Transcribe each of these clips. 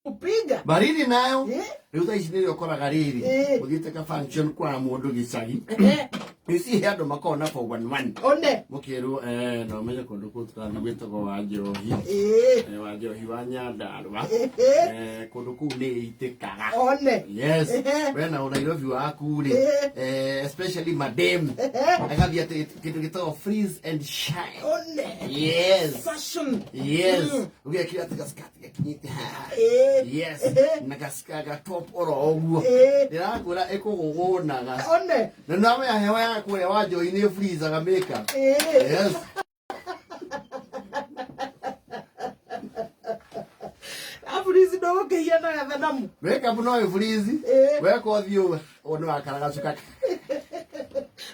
Kupiga. Baridi nayo Eh? rĩu thaa ici nĩrĩo ũkoraga rĩrĩ Eh. ũthiĩte ka function kwa mũndũ gĩcagi. Eh. You see he andũ makoragwo na 411. One. Mũkĩrwo no menye kũndũ kũu tũrathiĩ gwĩtagwo wa njohi. Eh. Wa njohi wa Nyandarũa. Eh. Kũndũ kũu nĩ ĩitĩkaga. One. Yes. Eh. We na Nairobi waku rĩ. Eh. Especially madem. Eh. Agathiĩ atĩ kĩndũ gĩtagwo freeze and shine. One. Yes. Fashion. Yes. Ũgekĩra atĩ gaskati gakinyĩte haha. Eh. Yes. Eh. Na gasika ga top oro ũguo. Eh. Ndĩrakwĩra ĩkũgũgũnaga. One. Na nĩwamenya hewa ya kũrĩa wa njohi nĩ freezaga makeup. Eh. Yes. Afurizi ndogo kĩhiana gathanamu. Makeup no ĩfreeze. Eh. Weka ũthiũ ũyũ nĩwakara gacuka.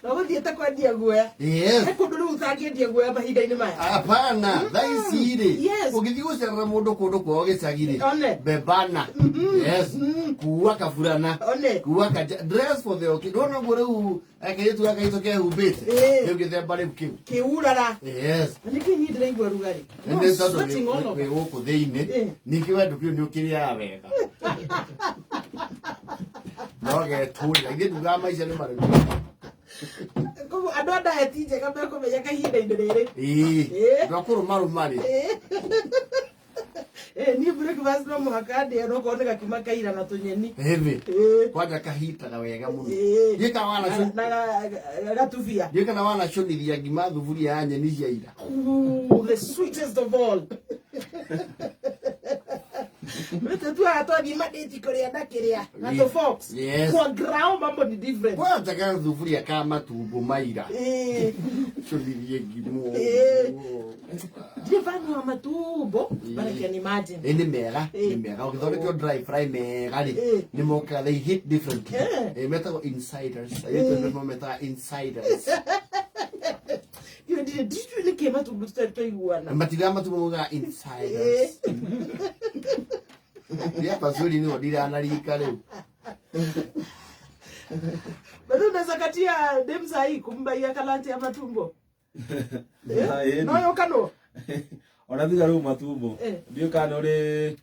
Na gũthiĩte kwendia guoya. Yes. He kũndũ rĩu ũtangĩendia guoya mahinda-inĩ maya. Hapana, thaa ici rĩ, Yes. ũgĩthiĩ gũcerera mũndũ kũndũ kwao gĩcagi rĩ, One. bebana. Yes. Kuua kaburana. One. Kuua kaja. Dress for the occasion. Ndũrona ũguo rĩu kairĩtu gaka gaitũ kehumbĩte? Eh. Rĩu gĩthemba rĩu kĩu. Kĩurara. Yes. Na nĩkĩ niĩ ndĩraigua rugarĩ? Nĩ No, nĩ tondũ sweating all over. wĩ gũkũ thĩinĩ. Eh. Ningĩ we ndũkĩũĩ nĩ ũkĩrĩaga wega. No getũrĩra. Ithuĩ ndugaga maica nĩ marĩku. Koguo andũ a diet njega mekũmenya kahinda-inĩ rĩrĩ. Ĩĩ. Eh. Andũ a kũrũmarũma rĩ. Eh, niĩ breakfast no mũhaka ndĩe no korwo nĩ gakima kaira na tũnyeni. Heavy. Eh. Kwanja kahitaga wega mũno. Eh. Ndiũĩ kana Na gatubia. ndiũĩ kana wanacũnithia ngima thuburia ya nyeni cia ira. Ooh, the sweetest of all. Mtu tu atwathiĩ madĩti kũrĩa na kĩrĩa na tũ fox. Yes. Kwa ground mambo ni different. Kwanja gathuburia ka matumbo maira. Eh, Cũnithie ngima. Eh. ũguo. ndirĩ fan wa matumbo, but I can imagine. Ĩ nĩ mega, Eh. nĩ mega. Ũgĩthondekwo dry fry mega rĩ, Eh. nĩ mokaga they hit differently. Eh. Metagwo insiders. Airĩtu nĩmo metaga insiders. Ndiũĩ ndiũĩ nĩkĩ matumbo tũtarĩ twaiguana. Matigaga matumbo maugaga insiders. Rĩa pazuri nĩho ndiranarika rĩu. Bado unaweza katia dem sahi kumbaia kalanti ya matumbo. Ah, ĩni. No yokanwo. Ona tiga rĩu matumbo. Eh. Ndiũĩ kana nĩ ũrĩ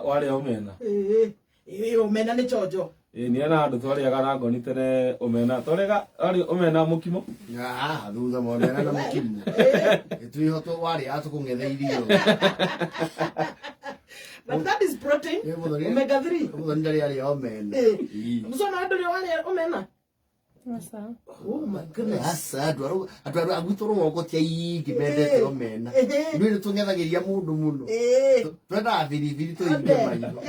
warĩa omena. Eh, eh, omena nĩ chonjo. Ĩ niĩ na andũ twarĩaga na ngoni tene omena. Twarĩaga warĩ omena mũkimo. Ah, thutha monera na mũkimo. Twĩho warĩaga tũkũng'etheirio. But that is protein. Ĩ, mũthoni- Omega 3. Mũthoni ndarĩ arĩa omena. Eh. Ĩ. Musoma andũ rĩ warĩa omena. Oh my goodness. Aca, andũ a gwitũ rũgongo ti aingĩ mendete Eh. omena. Eh. Ithuĩ nĩ tũng'ethagĩria mũndũ mũno. Eh. Twendaga biribiri tũhinge Ande. maitho.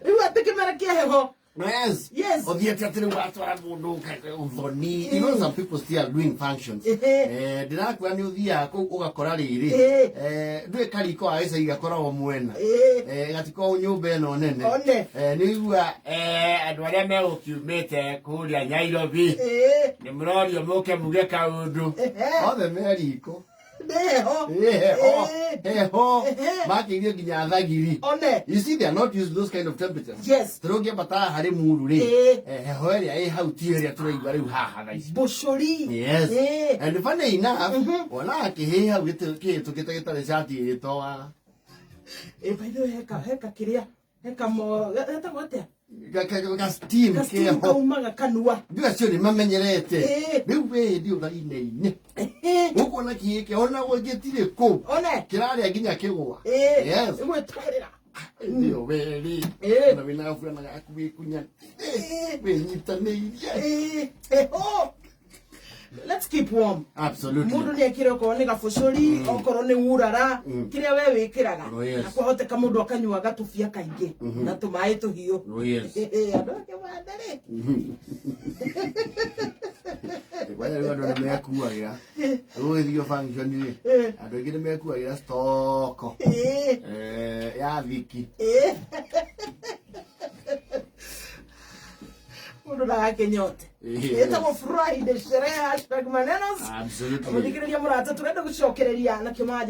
Rĩu atĩ kĩmera kĩa heho. Yes. Yes. Ũthiĩte atĩ rĩu watwara mũndũ ũthoni. You know some people still are doing functions. Eh. Ndĩrakwĩra nĩ ũthiaga kũu ũgakora rĩrĩ. Eh. Ndũĩ kariko ga gĩcagi gakoragwo mwena. Eh. Gatikoragwo nyũmba ĩno nene. One. Nĩ ũigua andũ arĩa megũkiumĩte kũrĩa Nairobi. Eh. Nĩ mũrorio mũke muge kaũndũ. Ehe. Othe me riko. Nĩ heho. Heho. Eh. Heho. Ehe. Makĩirio nginya thagiri. One. You see, they are not used to those kind of temperatures. Yes. Tondũ ũngĩambata haha harĩ muru rĩ, Eh. heho ĩrĩa ĩ hau ti ĩrĩa tũraigua rĩu haha thaa ici. Bushori. Yes. Eh. And funny enough, ona akĩhĩha hau kĩhĩtũkĩte gĩtarĩ cati ĩtoaga. Eh, by the way, heka heka kĩrĩa. Heka mo getagwo atĩa? Ga steam Ga steam keho. kaumaga kanua. Ndũ acio nĩ mamenyerete. Eh. Rĩu wĩ hĩndĩ ũrainaine. Eh. Ũkuona kĩĩ ona gĩtirĩ kũu. One. Kĩrarĩa nginya kĩgũa. Eh. Yes. Ĩgwĩtwarĩra. Ndio weri. Eh. Na wĩna gaburana gaku wĩkunya. Eh. Wĩnyitanĩirie. Eh. Heho. Let's keep warm. Absolutely. Mundu nĩ ekĩre okorwo nĩ gabucũri okorwo nĩ urara kĩrĩa we wĩkĩraga. Oh, yes. Na kwahoteka mũndũ akanyua gatubia kaingĩ na tũmaĩ tũhiũ. Oh, yes. Andũ akĩmanda rĩ. Kwanja rĩu andũ nĩ mekuagĩra. Rĩu ũgĩthiĩ function rĩ, Eh. andũ aingĩ nĩ mekuagĩra stoko Eh. ya thiki. Eh. Mundu ndagakĩnyote. Yes. Ĩtagwo Friday sherehe #manenos. Absolutely. Mũthikĩrĩria mũrata tũrenda gũcokereria na kĩmanja.